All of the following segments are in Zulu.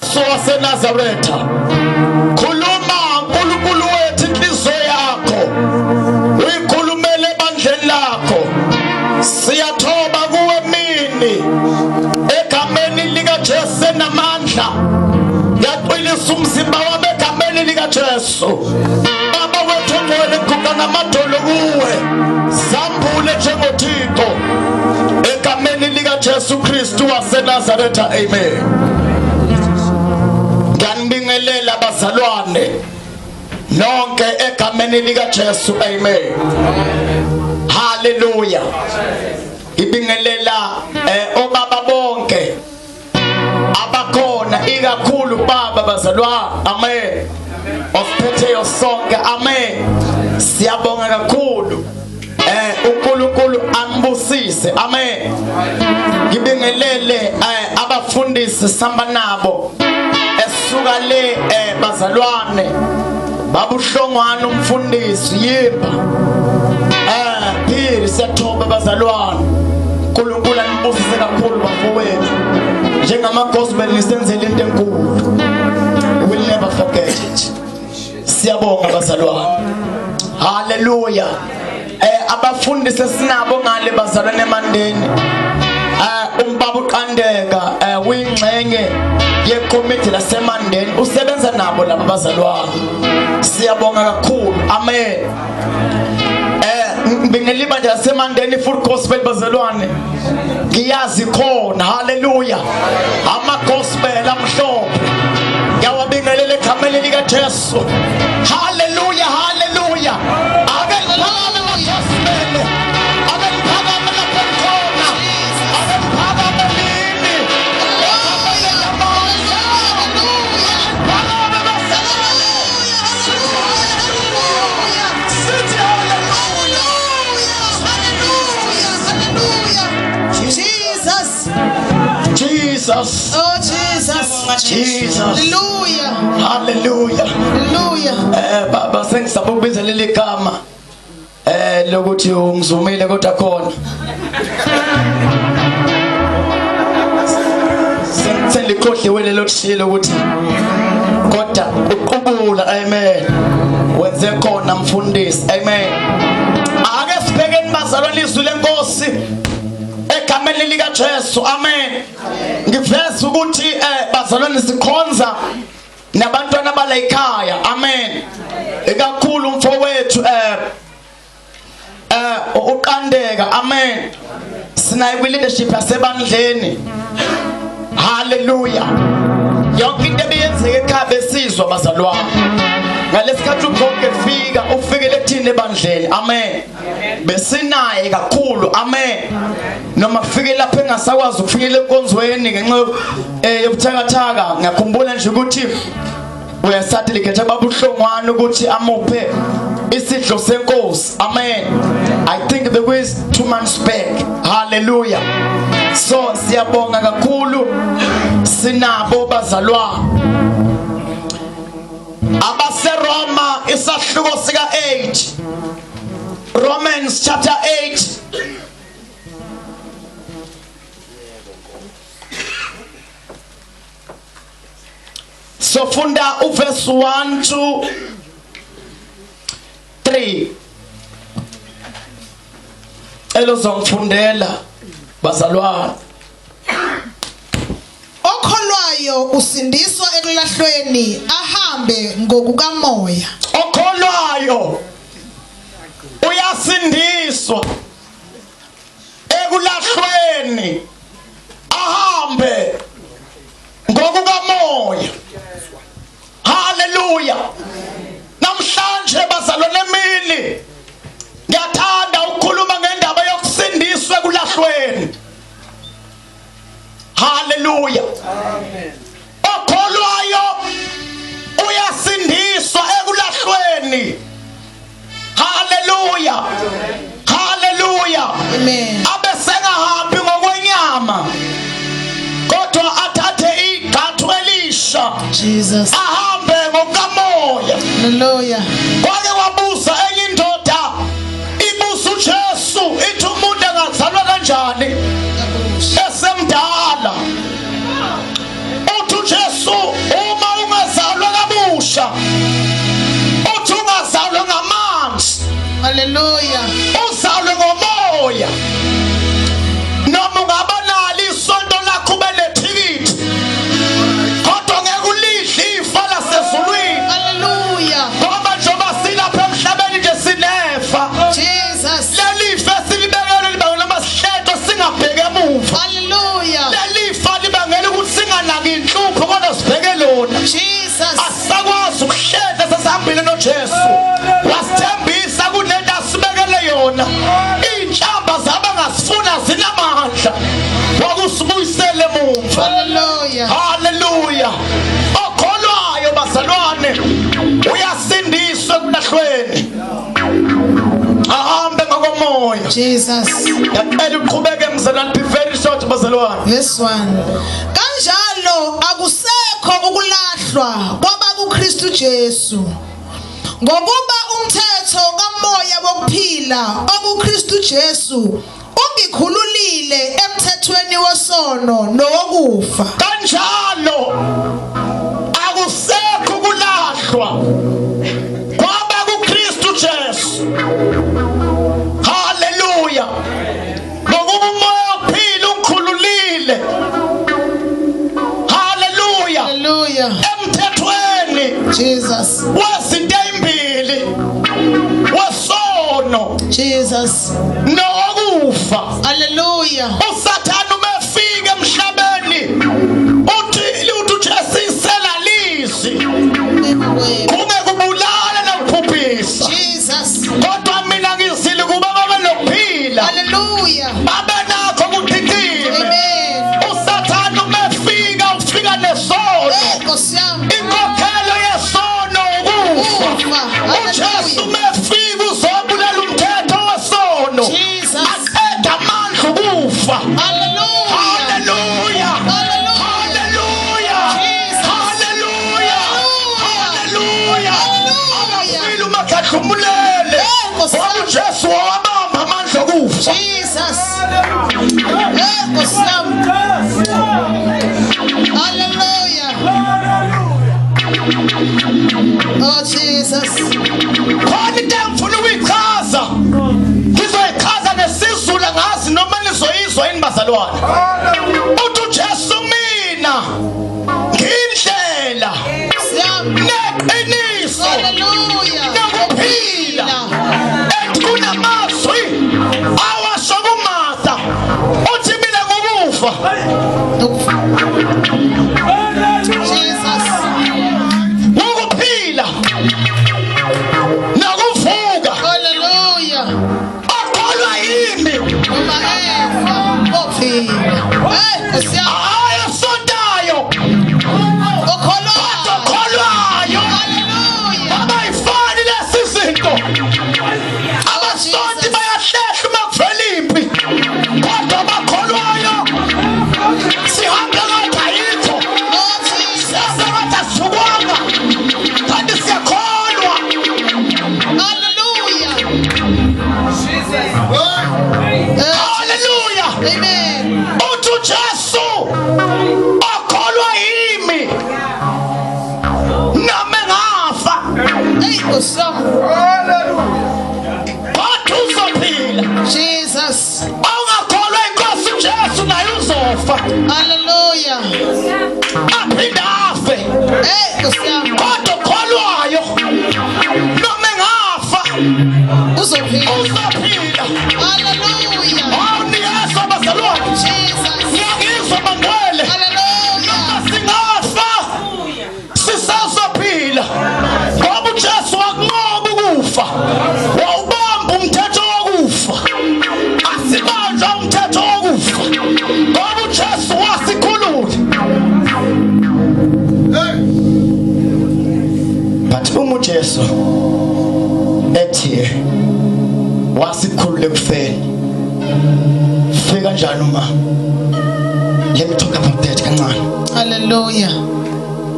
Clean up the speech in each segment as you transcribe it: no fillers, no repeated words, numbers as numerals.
likaJesu waseNazaretha. Khuluma uNkulunkulu wethu inhliziyo yakho. Uyikhulumele ebandleni lakho. Siyathoba kuwe mini egameni likaJesu enamandla. Ngiyaqinisa umzimba wami egameni likaJesu. Baba wethu ongcwele ngiguqa ngamadolo kuwe. Sambule njengoThixo egameni likaJesu Kristu waseNazaretha. Amen. Ngiyanibingelela bazalwane nonke egameni likaJesu. Amen. Hallelujah. Ngibingelela obaba bonke abakhona ikakhulu baba bazalwane. Amen. Osiphetheyo sonke. Amen. Siyabonga kakhulu. uNkulunkulu ambusise. Amen. Ngibingelele abafundisi samba nabo esuka le bazalwane babuhlongwana umfundisi yimba phiri siyathoba bazalwane. uNkulunkulu anibusise kakhulu bafowethu. Njengama gospel nisenzele into enkulu. We will never forget it. Siyabonga bazalwane. Hallelujah. Abafundisi esinabo ngale bazalwane emandeni. Umbaba uqandeka uyingxenye yekomiti lasemandeni, usebenza nabo laba bazalwane. Siyabonga kakhulu. Amen. Ngibingelile nje lasemandeni full gospel bazalwane. Ngiyazi khona. Hallelujah. Ama gospel amhlophe. Ngiyawabingelela egameni lika Jesu. Hallelujah, hallelujah. Ake ngiphakame gospel. Ake ngiphakame lapho khona. Ake ngiphakame nini. Egameni lamandla. Phakame bazalwane. Sithi hallelujah. Jesus. Jesus. Oh Jesus. Jesus. Hallelujah. Hallelujah. Hallelujah. Baba sengisaba ukubiza leli gama. Lokuthi ungizumile kodwa khona. Sengilikhohliwe lelo thile ukuthi kodwa uqubula. Amen. Wenze khona mfundisi. Amen. Ake sibhekeni bazalwane izwi lenkosi egameni lika Jesu. Amen. Ngiveza ukuthi bazalwane sikhonza nabantwana bala ekhaya. Amen. Ikakhulu umfowethu uqandeka. Amen. Sinaye kwi leadership yasebandleni. Hallelujah. Yonke into ebiyenzeka ekhaya besizwa bazalwane. Ngalesikhathi ugogo efika ufikele kuthini ebandleni. Amen. Besinaye kakhulu. Amen. Noma kufike lapho engasakwazi ukufikela enkonzweni ngenxa yobuthakathaka. Ngiyakhumbula nje ukuthi uyasathi likhetha babuhlongwana ukuthi amuphe isidlo senkosi. Amen. I think bekuyi 2 months back. Hallelujah. So siyabonga kakhulu sinabo bazalwane. AbaseRoma isahluko sika 8. Romans chapter 8. Sofunda uverse 1 to 3. Elozongifundela bazalwane. Okholwayo usindiswa ekulahlweni ahambe ngokukamoya. Okholwayo uyasindiswa ekulahlweni ahambe ngokukamoya. Hallelujah. Namhlanje bazalwane emini ngiyathanda ukukhuluma ngendaba yokusindiswa ekulahlweni. Hallelujah. Amen. Okholwayo uyasindiswa ekulahlweni. Hallelujah. Hallelujah. Amen. Abesengahambi ngokwenyama kodwa athathe igxathu elisha. Jesus. Ahambe ngokukamoya. Hallelujah. Kwake wabuza enye indoda ibuza uJesu ithi umuntu angazalwa kanjani esemdala. Uthi uJesu Hallelujah. Uzalwe ngomoya. Noma ungaba nalo isonto lakho ube nethikithi. Kodwa ngeke ulidle ifa lasezulwini. Hallelujah. Ngoba njengoba silapha emhlabeni nje sinefa. Jesus. Leli fa silibekelwe libangela noma sihleto singabheki emuva. Hallelujah. Leli fa libangela ukuthi singanaki inhlupho kodwa sibheke lona. Jesus. Asisakwazi ukuhlehla sesihambile noJesu. Wasithembisa kunento asibekele yona. Iy'nhlamba zabangasifuna zinamandla. Wakusibuyisela emumva. Hallelujah. Haleluya. Okholwayo bazalwane uyasindiswa ekulahlweni. Ahambe ngokomoya. Jesus. Ngiyacela uqhubeke mzalwane be very short bazalwane. Verse 1. Kanjalo akusekho ukulahlwa kwabakuKristu Jesu. Ngokuba umthetho kamoya wokuphila okuKristu Jesu ungikhululile emthethweni wesono nowokufa. Kanjalo akusekho ukulahlwa kwaba kuKristu Jesu. Haleluya. Ngokuba umoya wokuphila ungikhululile. Haleluya. Hallelujah. Emthethweni Jesus. wezinto ezimbili wesono Jesus. nowokufa. Hallelujah. usathane uma efika emhlabeni uthi uthi uJesu isela lizwi kungekubulala nokubhubhisa Jesus. kodwa mina ngizile ukuba babe nokuphila Hallelujah. babe nakho kuchichime Amen. usathane uma efika ufika nesono Eh, Nkosi yami. inkokhelo yesono ukufa Ukufa. uJesu Hallelujah. uma efika uzobulala umthetho wesono Jesus. aqeda amandla ukufa. Hallelujah. Hallelujah. Hallelujah. Hallelujah. Jesus. Hallelujah. Hallelujah. Hallelujah. Hallelujah. Abafile uma khahlumulele. Eh, Nkosi Ngoba yami. uJesu wawabamba amandla okufa. Jesus. Eh, Nkosi yami. Hallelujah. Oh Jesus. Khona into engifuna ukuyichaza. Ngizoyichaza ngesiZulu angazi noma nizoyizwa yini bazalwane. Uthi uJesu mina ngindlela Siyami. neqiniso Hallelujah. nokuphila. Ethi kunamazwi awasho kuMartha uthi mina ngokufa Jesus. ukuphila nokuvuka Hallelujah. akholwa yimi Noma efa ophila. Eh, Nkosi yami. hayi osontayo Okholwayo. okholwayo Hallelujah. abayifani lezi zinto abasonti bayahlehla uma kuvela impi kodwa abakholwayo sihambe ngathi ayikho Oh Jesus. sihambe ngathi asithukwanga kanti siyakholwa. Hallelujah. Eh, Haleluya. Amen. Uthi uJesu okholwa yimi noma engafa Hey, Nkosi yami. kodwa uzophila. Jesus. Ongakholwa inkosi uJesu naye uzofa Hallelujah. aphinde afe Hey, Nkosi yami. kodwa okholwayo noma engafa Uzophila. uzophila. Hallelujah. Hawu niyezwa bazalwane Jesus. ngiyangizwa bangcwele Hallelujah. singafa sisazophila ngoba uJesu wakunqoba ukufa wawubamba umthetho wokufa asibanjwa umthetho wokufa ngoba uJesu wasikhulula. But uma uJesu ethi wasikhulula ekufeni fika kanjani uma let me talk about that kancane. Hallelujah.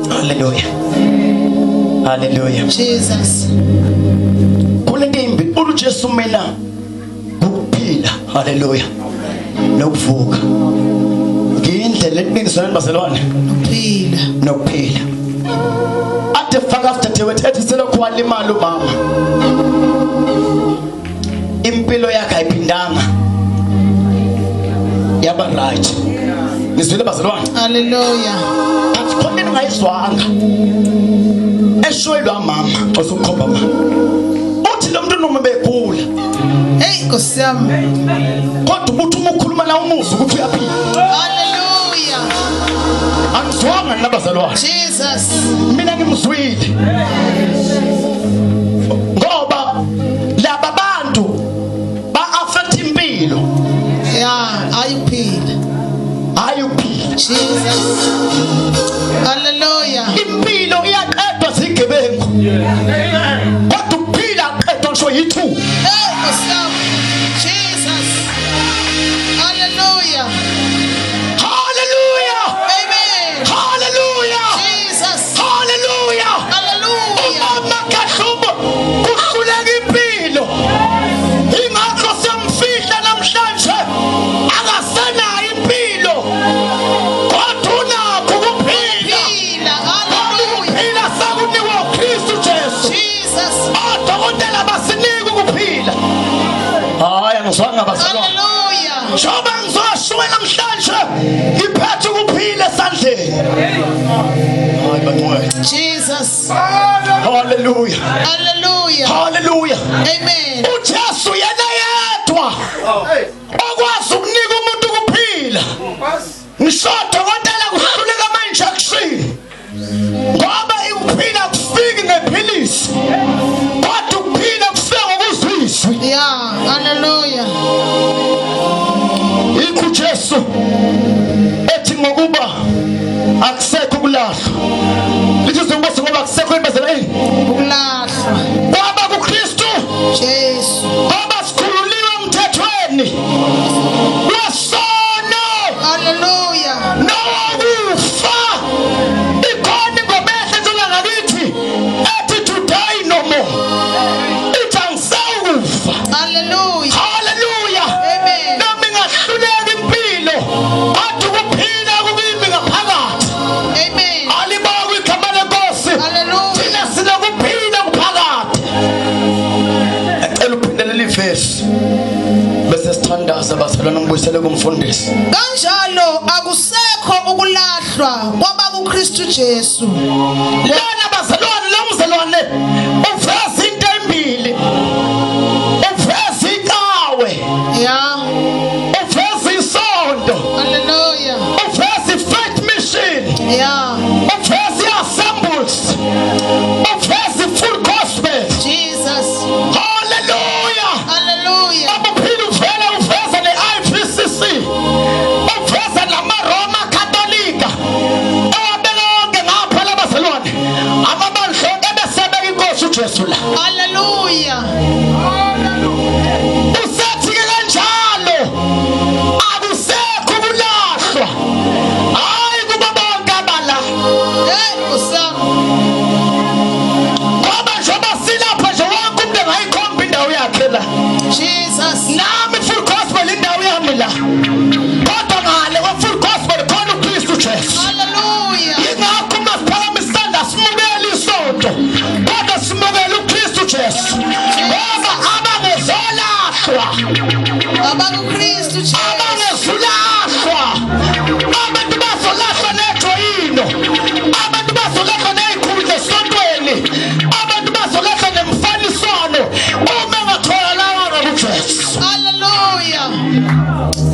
Hallelujah. Hallelujah. Jesus. Kulento imbi uJesu mina ukuphila. Hallelujah. Nokuvuka. Ngindlela eqinisweni bazalwane Uphila. nokuphila. Ade faka after wethu ethi selokhu walimala umama. Impilo yakhe ayiphindanga yaba right. Nizwile bazalwane? Hallelujah. Athi khona into ongayizwanga eshoyilwa mama osukhomba mama. Uthi lo muntu noma begula. Hey Nkosi yami. Kodwa ubuthi uma ukhuluma la umuzwa ukuthi uyaphila. Hallelujah. Angizwanga nabazalwane. Jesus. Mina ngimzwile. Ngoba laba bantu ba affect impilo. Yeah, ayiphila. Hayi ukuphila. Jesus. Hallelujah. Impilo iyaqedwa zigebengu. Kodwa ukuphila aqedwa ngisho yithu. Hey Nkosi yami. Jesus. Hallelujah. Hallelujah. Amen. Hallelujah. Jesus. Hallelujah. Hallelujah. Umama kaHlubo kuhluleka impilo. Ingakho semfihla namhlanje akasenayo impilo. Kodwa unakho ukuphila. Phila. Hallelujah. Ukuphila sakunikwa uKristu Jesu. Jesus. Odokotela basinika ukuphila. Hayi angizwanga bazalwane. Hallelujah. Njengoba ngizoshuwe namhlanje ngiphethe ukuphila esandleni. Hayi bangcwele. Jesus. Hallelujah. Hallelujah. Hallelujah. Amen. uJesu yena yedwa okwazi ukunika umuntu ukuphila. Ngisho dokotela kuhluleka ama-injection ngoba ukuphila kufiki ngephilisi kodwa ukuphila kufika ngokuzwa izwi. Yeah. Hallelujah. Yikho uJesu ethi ngokuba akusekho ukulahlwa. Lithi izinkosi ngoba akusekho imbazela eh Ukulahlwa. kwaba kuKristu Jesu. ngoba sikhululiwe emthethweni wesono Hallelujah. nokufa. Ikhona ingoma ehle entshona ngakithi ethi today no more. Ithi angisawukufa. Hallelujah. Hallelujah. Amen. Nami ngahluleka impilo kodwa ukuphila kukimi ngaphakathi. Amen. Alibongwe igama lenkosi. Hallelujah. Thina sinokuphila kuphakathi. Ecela uphindelele ivesi bese sithandaza bazalwane ngibuyisele kumfundisi. Kanjalo akusekho ukulahlwa kwabakuKristu Jesu. Lana bazalwane lo mzalwane uveza into embili. Uveza icawe, Yeah. uveza isonto, Hallelujah. uveza i-faith mission, Yeah. uveza i-assemblies, uveza i-full gospel. Jesus. Hallelujah. Hallelujah. Uphila uvela uveza ne-IPCC uveza namaRoma Katolika ewabeka wonke ngapha labazalwane amabandla onke ebesebeka inkosi uJesu la. Hallelujah. Usethi-ke kanjalo akusekho ukulahlwa hhayi kubo bonke abala Hey Nkosi yami. ngoba njengoba silapha nje wonke umuntu engayikhomba indawo yakhe la. Jesus. Nami full gospel indawo yami la kodwa ngale kwa-full gospel khona uKristu Jesu. Hallelujah. Yingakho uma siphakama isandla simukele isonto kodwa simukele uKristu Jesu ngoba abangezolahlwa AbakuKristu Jesu. abangezulahlwa abantu bazolahlwa nejoyino abantu bazolahlwa nezikhundla esontweni abantu bazolahlwa nemfaniswano uma engatholalanga kuJesu. Hallelujah.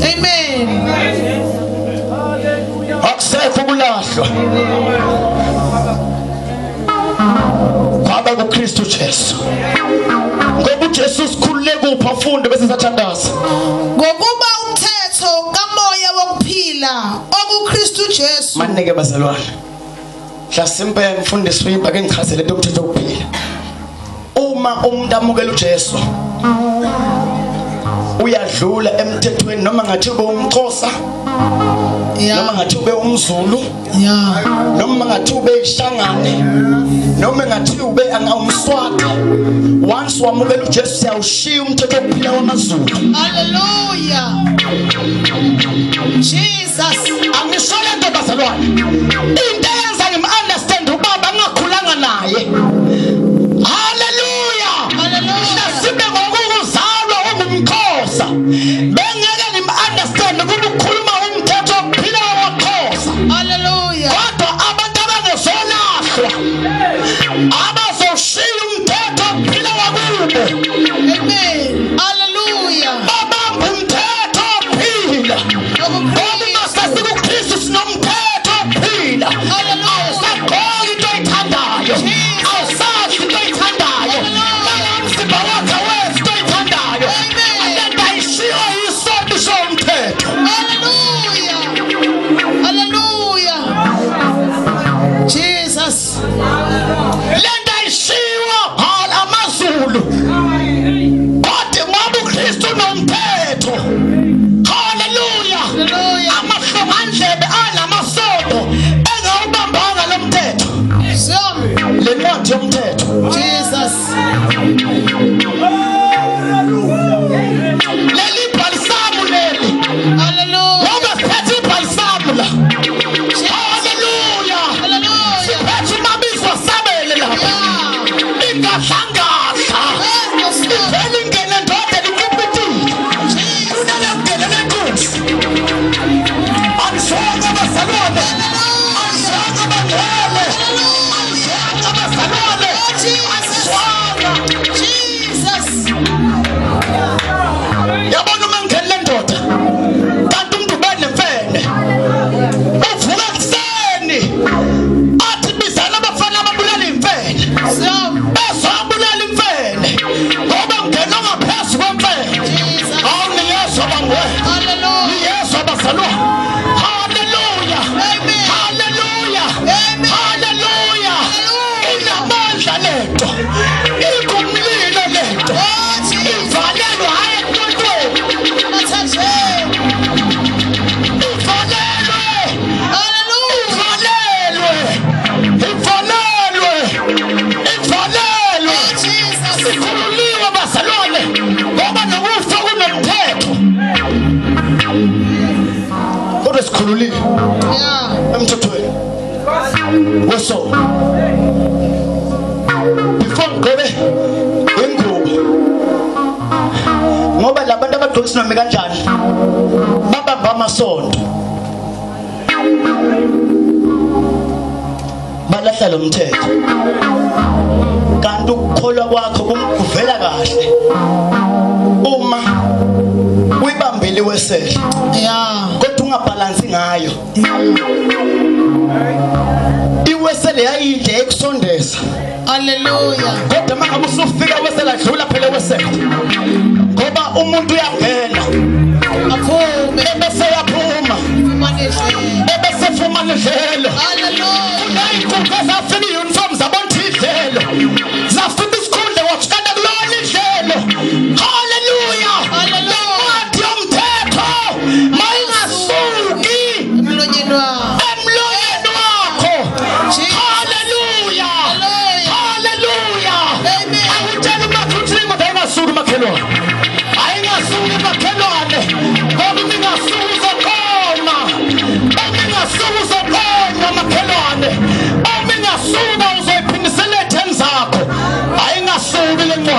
Amen. Akusekho ukulahlwa kwaba kuKristu Jesu ngoba uJesu sikhulule kuphi afunde bese sathandaza. Ngokuba umthetho kamoya wokuphila okuKristu Jesu. Manike bazalwane mhlasimpe mfundisi uyimba ke ngichazele into yomthetho wokuphila. Uma umuntu amukela uJesu uyadlula emthethweni noma ngathi ube umXhosa noma ngathi ube umZulu noma ngathi ube ishangane noma ngathi ube umSwati once wamukela uJesu siyawushiya umthetho wokuphila wamaZulu. Hallelujah. Jesus. Angisho lento bazalwane into eyenza ngim-understand ubaba ngingakhulanga naye. Hallelujah. Hallelujah. Sibe ngokuzalwa ungumXhosa. Le ncwadi yomthetho. Jesus. Leli bhalisamu leli. Hallelujah. Ngoba siphethe ibhalisamu la. Hallelujah. Hallelujah. Siphethe umabizo asabele lapha. Yeah. Ingadlangadla. Yes, Lord. Ivele ingene endodeni ikipitile. Kunalengene lenkunzi. Anizwanga bazalwane. Anizwanga bangcwele. Anizwanga bazalwane. Anizwanga. Jesus. Yabona uma ngene le ndoda. Kanti umuntu ubenemfene. Uvuka ekuseni. Athi bizana abafana ababulala imfene. Some. Bezobulala imfene. Ngoba ngena ngaphezu kwemfene. Jesus. Awu niyezwa bangcwele. Hallelujah. Niyezwa bazalwane. Hallelujah. Amen. Hallelujah. Amen. Hallelujah. Hallelujah. Inamandla lento. Ingumlilo lento. Oh, Jesus. Ivalelwe hayi ekuntweni. Attention. Ivalelwe. Hallelujah. Ivalelwe. Ivalelwe. Ivalelwe. Oh, Jesus. Sikhululiwe bazalwane ngoba nokufa kunomthetho. Kodwa sikhululiwe Yeah. emthethweni wesono. Before ngigqoke ingubo ngoba labantu abagqoke isinome kanjani babamba amasonto balahla lo mthetho kanti ukukholwa kwakho kuvela kahle uma uyibambile wesele Yeah. kodwa ungabhalansi ngayo. Iwesele yayinde ekusondeza Hallelujah. kodwa uma ngabe usufika wesele adlula phela wesele ngoba umuntu uyangena Aphume. ebese yaphuma Fumane indlela. ebese fumana idlelo. Hallelujah. Kuney'nkukhu ezafika i-uniform zabona idlelo zafika isikhundla wathukana kulona idlelo. Haleluya. Hallelujah. Lencwadi yomthetho mayingasuki Emlonyeni wakho. emlonyeni wakho. Jesus. Haleluya. Hallelujah. Haleluya. Amen. Akutshela umakhi uthi le ncwadi ayingasuki makhelwane.